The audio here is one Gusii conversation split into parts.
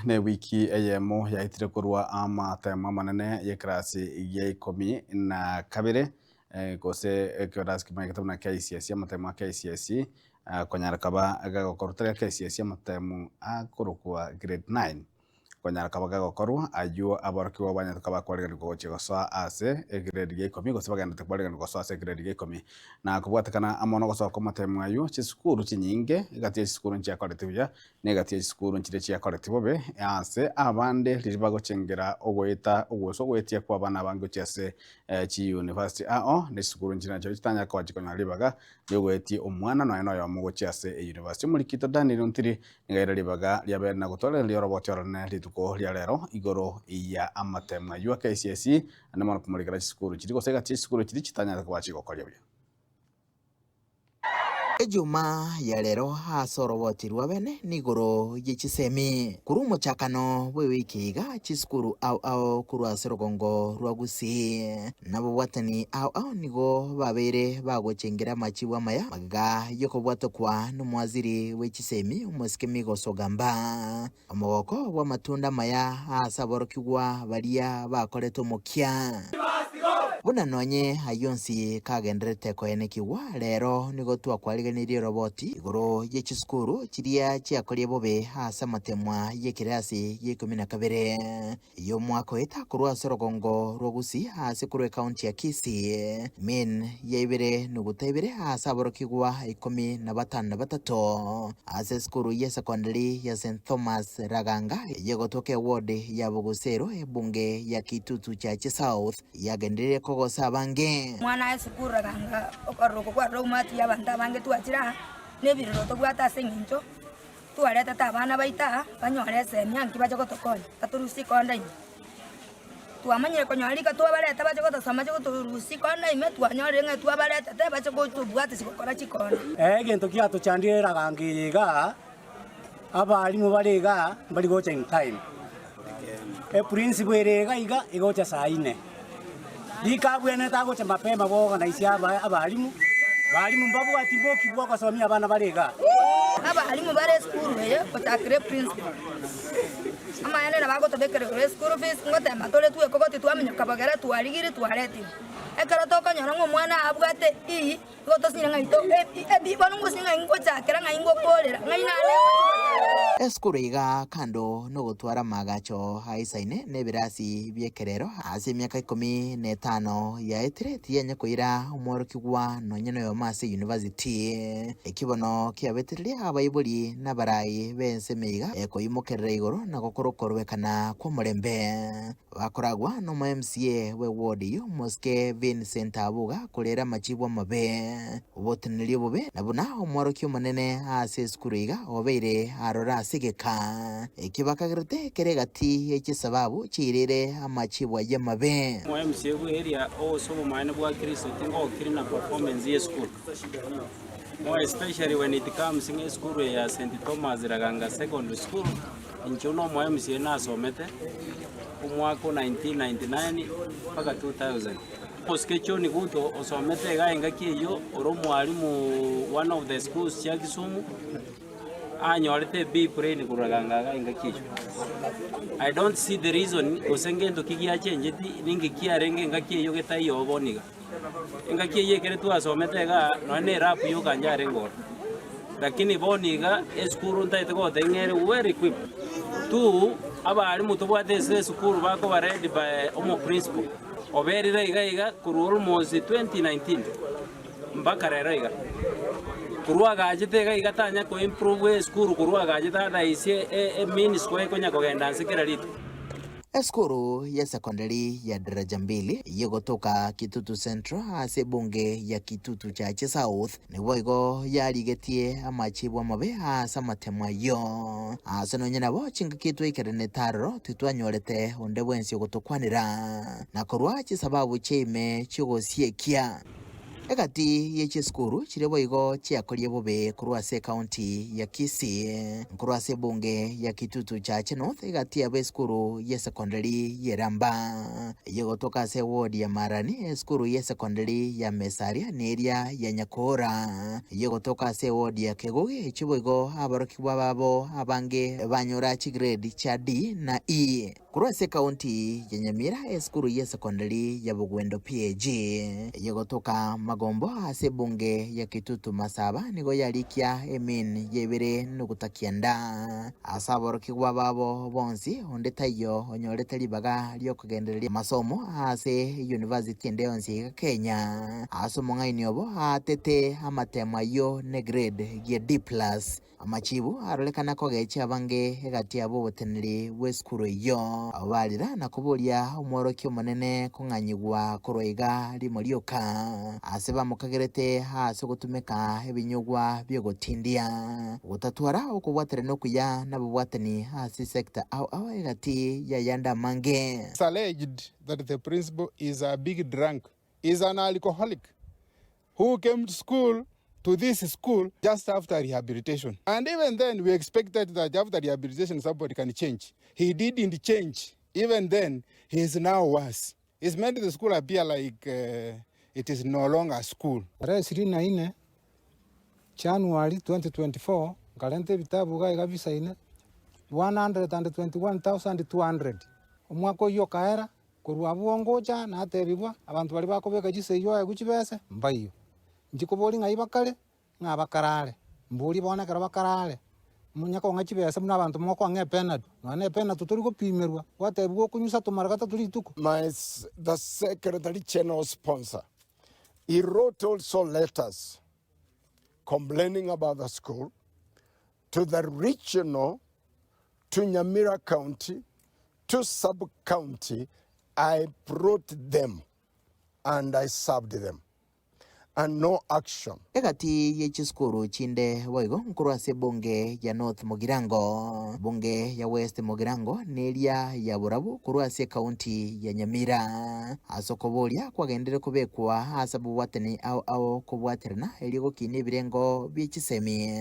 Newiki eyemo yaetire korwa amatemo amanene y'ekerasi gia ikomi na kabere, gose ekerasi kimanyekete buna KCSE, amatemo a KCSE konyara koba gagokorwa tari a KCSE amatemo akorokwa grade nine, konyara koba gagokorwa aywo aborokigwa banyarete koba bakoariganiwa gochia gosoa ase egrade ya ikomi gose bagenderete koariganiwa gosoa ase egrade ya ikomi. Na kobwatekana amo nogosoa kwa amatemo aywo, chisukuru chinyinge egati ye chisukuru nchiakoreti buya, na egati ye chisukuru nchiria chiakoreti bobe, ase abande riria bagochengera ogoeta gose ogoetia kw'abana abange gochia ase chiyunivasiti ao, ne chisukuru nchiria nachio chitanyare koba chikonyora ribaga riogoetia omwana nonya na oyomo gochia ase eyunivasiti. Omorikito Daniel Ontiri nigo aire ribaga riabeire na gotoereria oroboti oronene rituko ria rero igoro ya amatemo ayio a KCSE naende mono komorikera chisukuru chiria gose egati ye chisukuru chiria chitanyare koba chigokoria buya. Ejuma ya rero ase oroboti rwa bene nigoro ye chisemi. Korwa omochakano bw'ewiki iga chisukuru ao ao korwa ase rogongo rwa Gusii nabobwatani ao ao nigo babeire bagochengera amachibu amaya magega y'okobwatokwa nomwaziri bwe chisemi omosike Migos Ogamba. Omogoko bw'amatunda amaya ase aborokigwa baria bakorete omokia. Buna nonye ayio onsi kagendererete koenekigwa, rero nigo twakwariganirie roboti igoro ye chisukuru chiria chiakorie bobe ase amatemwa y'ekerasi gia ikomi na kabere. Y'omwaka oeta korwa ase orogongo rwa Gusii ase korwa ekaunti ya Kisii, min ya ibere nuguta ibere ase aborokigwa ikomi na batano na batato ase esukuru y'esekondari ya St Thomas Raganga eyegotoka eward ya Bogusero ebunge ya Kitutu Chache South yagenderire kogosa abange. Omwana aye esukuru Raganga okorora oko kwarora omwati y'abanto abange twachire aa, na ebirero tobwate ase eng'encho. Twaretete abana baito aa, banyore esemi anki bache gotokonya, batorusie konda ime. Twamanyire konyora rika twabareta bache gotosoma bache gotorusia konda ime, twanyorire ng'a twabaretete bache gotobwatesia gokora chikonda. Egento giatochandire eragango eye igaa, abalimu bare igaa mbari gocha in time. Eprinciple ere iga iga egocha saa ine. Rika abwenerete agocha mapema boorganize aba abalimu, balimu mbabwati boki bwa ogosomia abana bare igaa. Abalimu bare esukuru eye gochakera eprinciple, amaene nabo agotobekera igoro eschool fees, ngotema tore twekogoti twaminyoka bogere twarigirie twaretire. Ekero tokonyora ng'a omwana abwate E, Igo tosinyire ng'a ito ebi bono ngosinya ng'ai ngochakera ng'ai ngokoorera ng'ai naende ngochia. Esukuru iga kando nogotwara amaagacho aisaine na ebirasi bi'ekerero ase emiaka ikomi na etano yaetire tiyanya koira omworokigwa nonya noyomo ase university. Eki bono kiabetereria abaibori na abarai b'ensemo iga ekoimokerera igoro na gokora okoruekana kw'omorembe. Bakoragwa nomo MCA bwe ward eyio omosike Vincent Abuga korera amachibu amabe, oboteneneri obobe na buna omworokia omonene ase esukuru iga obeire aroro ase egeka ekio bakagerete kere egati ye chisababu chiirire amachibu ayio amabe. Omo MCA bwe area ose obomaene bwa Kristo tingokiri na performance ye esukuru. More especially when it comes ng'a esukuru eye ya St Thomas Raganga Secondary School, Inche buna omo MCA nasomete omwaka o 1999 mpaka 2000. Omosike John Guto osomete iga engaki eyio ore omwalimu one of the schools chia Kisumu, anyorete B plain korwa Raganga iga engaki eyio. I don't see the reason gose ngento ki giachengetie ninki kiarenge engaki eyio getaiyo bono iga. Engaki eyio ekere twasomete igaa, nonya na erapu yoka yarenge ororo. Lakini bono iga, esukuru ntagete gotebia ng'a ere well equipped. Two, abalimu tobwate ase esukuru bakoba led by omo principal, oberire iga iga korwa almost 2019 mpaka rero iga. Korwa agachete iga iga tanya ko improve esukuru korwa agachete otherwise e mean score ekonya kogenda nse kera rituko. Esukuru ya sekondari ya Daraja Mbili eyio egotoka Kitutu Central ase ebunge ya Kitutu Chache South niboigo yarigetie amachibu amabe ase amatemo ayio. Ase nonye nabo chingaki twaikeranete aroro titwanyorete onde bwensi ogotokwanera na korwa chisababu chiaime chi'ogosiekia. Egati ye chisukuru chiria boigo chiakorie bobe korwa ase ekaunti ya Kisii, nkorwa ase ebunge ya Kitutu Chache North egati yabo esukuru y'esekondari y'Eramba eyegotoka ase eward ya Marani, esukuru y'esekondari ya Mesaria na eria ya Nyakoora eyegotoka ase eward ya Kegogi, echio boigo aborokigwa babo abange banyora chigrade chia D na E. Korwa ase ekaunti ya Nyamira, esukuru y'esekondari ya Bogwendo PAG eyegotoka Magombo ase ebunge ya Kitutu Masaba nigo yarikia emean ya ibere nuguta kianda. Ase aborokigwa babo bonsi onde taiyo onyorete ribaga riokogendereria amasomo ase eyunivasiti ende yonsi iga Kenya. Ase omong'aini obo aatete amatemo ayio ne grade ye D plus. Amachibu arorekana kogechia abange egati yabo oboteneneri bw'esukuru eyio. Abwo barira na koboria omworokia omonene kong'anyigwa korwa iga rimo rioka, aase bamokagerete ase ogotumeka ebinyugwa bi'ogotindia, gotatwara okobwaterana okuya nababwatani ase sector ao ao egati y'ayande amange. It's alleged that the principal is a big drunk, is an alcoholic who came to school to this school just after rehabilitation. And even then, we expected that after rehabilitation, somebody can change. He didn't change. Even then, he is now worse. He's made the school appear like uh, it is no longer school. Tarehe 24 January 2024 nkarenta ebitabu iga iga bisaine 121,200. Omwaka oyio okaera, Korwa abwo ngocha natebigwa, abanto baria bakobeka chisegi oegwe chibese, mbaiyo. Inche koboria ng'ai bakare, ng'a bakarare. Mborie bono ekero bakarare, monye kong'a chibese buna abanto mokong'a epenatu. Nonya na epenatu tori gopimerwa, gwatebigwa okonyusa tomara gatato rituko. My the Secretary General sponsor, he wrote also letters complaining about the school to the regional, to Nyamira County, to sub county, I brought them and I served them and no action. Egati ye chisukuru chinde boigo nkorwa ase ebunge ya North Mugirango, ebunge ya West Mugirango na eria ya Borabu korwa ase ekaunti ya Nyamira. Ase okoboria kwagenderire kobekwa ase ababwatani ao ao kobwaterana erio gokinia ebirengo bie chisemi.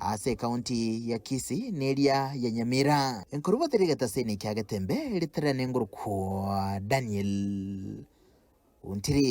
Ase ekaunti ya Kisii neria ya Nyamira. Nkorobotera egetaseni kia Getembe ritarera nengurukwa Daniel Ontiri.